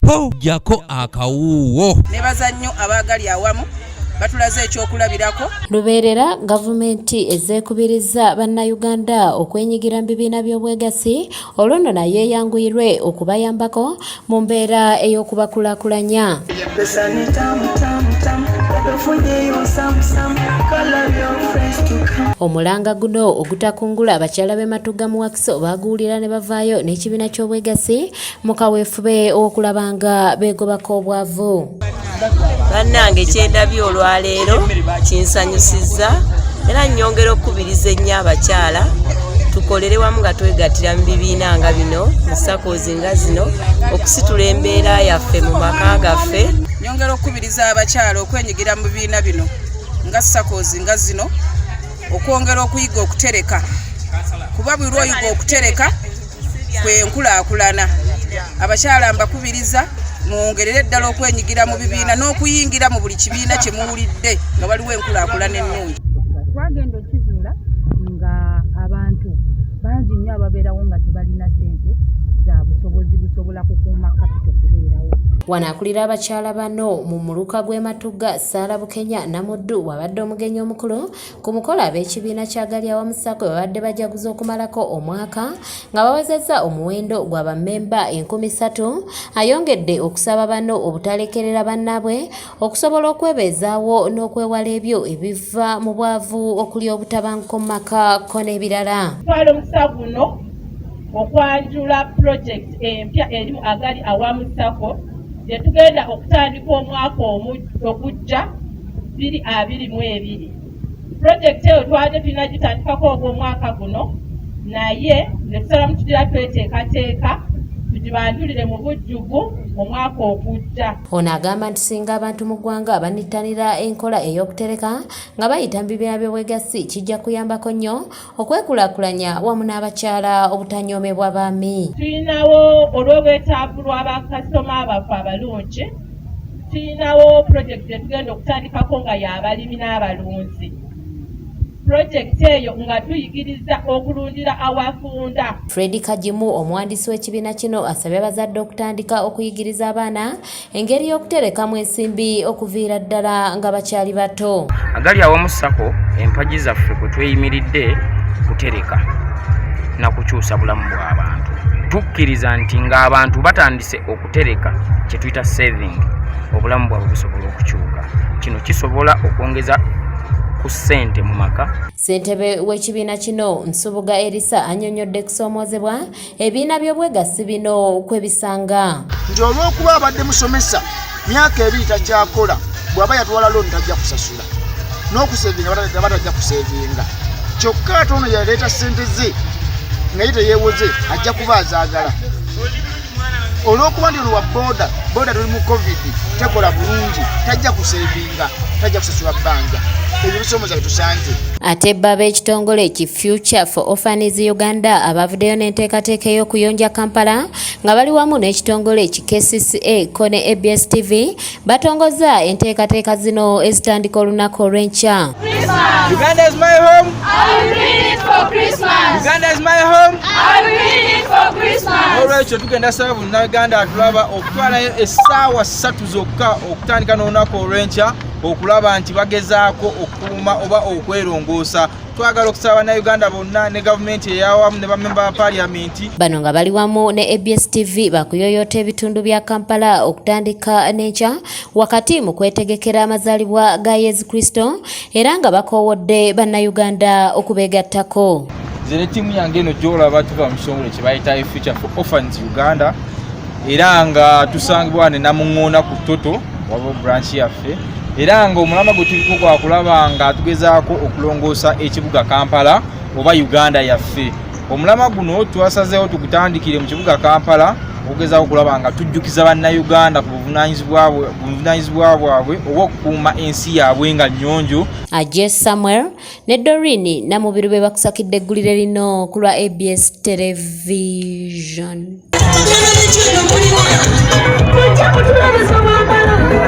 Ho, jjako akawuuwo. Nebaza nnyo abaagali awamu batulaze ekyokulabirako. Lubeerera gavumenti ezeekubiriza bannayuganda okwenyigira mu bibiina by'obwegassi, olwo nno nayo eyanguyirwe okubayambako mu mbeera ey'okubakulaakulanya. Pesa ni tamu tamu tamu, ofunyeyo some some, call up your friends to come. Omulanga guno ogutakungula abakyala b'e Matugga mu Wakiso baaguwulira ne bavaayo n'ekibiina ky'obwegassi mu kaweefube ow'okulaba nga beegobako obwavu. Bannange, kyendabye olwaleero kinsanyusizza, era nnyongera okukubiriza ennyo abakyala tukolere wamu nga twegattira mu bibiina nga bino, mu SACCOs nga zino, okusitula embeera yaffe mu maka gaffe. Nyongera okukubiriza abakyala okwenyigira mu bibiina bino nga SACCOs nga zino, okwongera okuyiga okutereka, kuba buli lwoyiga okutereka kwenkulaakulana. Abakyala mbakubiriza mwongerere ddala okwenyigira mu bibiina n'okuyingira mu buli kibiina kye muwulidde nga waliwo enkulaakulana ennungi. Twagenda okizuula nga abantu bangi nnyo ababeerawo nga tebalina ssente za busobozi busobola kukuuma capital kubeerawo. Wano akulira abakyala bano mu muluka gw'e Matugga, Saara Bukenya Namuddu, wabadde omugenyi omukulu ku mukolo ab'ekibiina kya Gali Awamu SACCO babadde bajaguza okumalako omwaka nga bawezezza omuwendo gwa bammemba 3000. Ayongedde okusaba bano obutalekerera bannaabwe okusobola okwebeezaawo n'okwewala ebyo ebiva mu bwavu, okuli obutabanguko mu maka ko n'ebirala. Twala omukisa guno okwanjula pulojekiti empya eri mu Agali Awamu SACCO gye tugenda okutandika omwaka ogujja 2022. Pulojekiti eyo twabadde tulina gitandikako ogw'omwaka guno, naye ne tusalamu tugira tweteekateeka tugibanjulire mu bujjuvu omwaka ogujja. Ono agamba nti singa abantu mu ggwanga banittanira enkola ey'okutereka nga bayita mu bibiina by'obwegassi, kijja kuyambako nnyo okwekulaakulanya wamu n'abakyala obutanyoomebwa baami. Tulinawo, olw'obwetaavu lw'abakasitoma baffe abalungi, tulinawo pulojekiti etugenda okutandikako nga y'abalimi n'abalunzi. Pulojekiti eyo nga tuyigiriza okulundira awafunda. Fred Kagimu, omuwandiisi w'ekibiina kino, asabye abazadde okutandika okuyigiriza abaana engeri y'okuterekamu ensimbi okuviira ddala nga bakyali bato. Agali Awamu SACCO, empagi zaffe kwe tweyimiridde kutereka na kukyusa bulamu bw'abantu. Tukkiriza nti ng'abantu batandise okutereka, kye tuyita saving, obulamu bwabwe busobola okukyuka. Kino kisobola okwongeza ku ssente mu maka. Ssentebe w'ekibiina kino, Nsubuga Erisa, annyonnyodde kusoomoozebwa ebibiina by'obwegassi bino kwe bisanga. Nti olw'okuba abadde musomesa, myaka 2 takyakola, bw'aba yatwala looni tajja kusasula, n'okusevinga batajja kusevinga. Kyokka ate ono yaleeta ssente ze nga ye teyeewoze, ajja kuba azaagala. Olw'okuba nti ono wa booda booda, tuli mu COVID, tekola bulungi, tajja kusevinga, tajja kusasula bbanja. Ebyo bisoomoza byetusanze. Ate bba b'ekitongole ki Future for Orphans Uganda abavuddeyo n'enteekateeka ey'okuyonja Kampala nga bali wamu n'ekitongole ki KCCA ko ne ABS TV, batongoza enteekateeka zino ezitandika olunaku olw'enkya. Uganda is my home. I will bring it for Christmas. Uganda is my home. I will bring it for Christmas. Olwekyo tugenda saba buli Uganda atulaba okutwalayo essaawa 3 zokka okutandika n'olunaku olw'enkya okulaba nti bagezaako okukuuma oba okwerongoosa. Twagala okusaba bannayuganda bonna ne gavumenti eyawamu ne bamemba ba paaliyamenti. Bano nga bali wamu ne ABS TV bakuyoyoota ebitundu bya Kampala okutandika n'enkya wakati mu kwetegekera amazaalibwa ga Yesu Kristo, era nga bakoowodde bannayuganda okubeegattako. Nze ne ttiimu yange eno gyolaba tuva mu kitongole kye bayita Future for Orphans Uganda, era nga tusangibwa ne Namuŋŋoona ku Toto waba branch yaffe, era nga omulama gwe tuliko gwakulaba nga tugezaako okulongoosa ekibuga Kampala oba Uganda yaffe. Omulama guno twasazeewo tugutandikire mu kibuga Kampala okugezaako okulaba nga tujjukiza bannayuganda ku buvunaanyizibwa bwabwe oba okukuuma ensi yaabwe nga nnyonjo. Aje Samuel ne Doreen Namubiru be bakusakidde eggulire lino ku lwa ABS Television.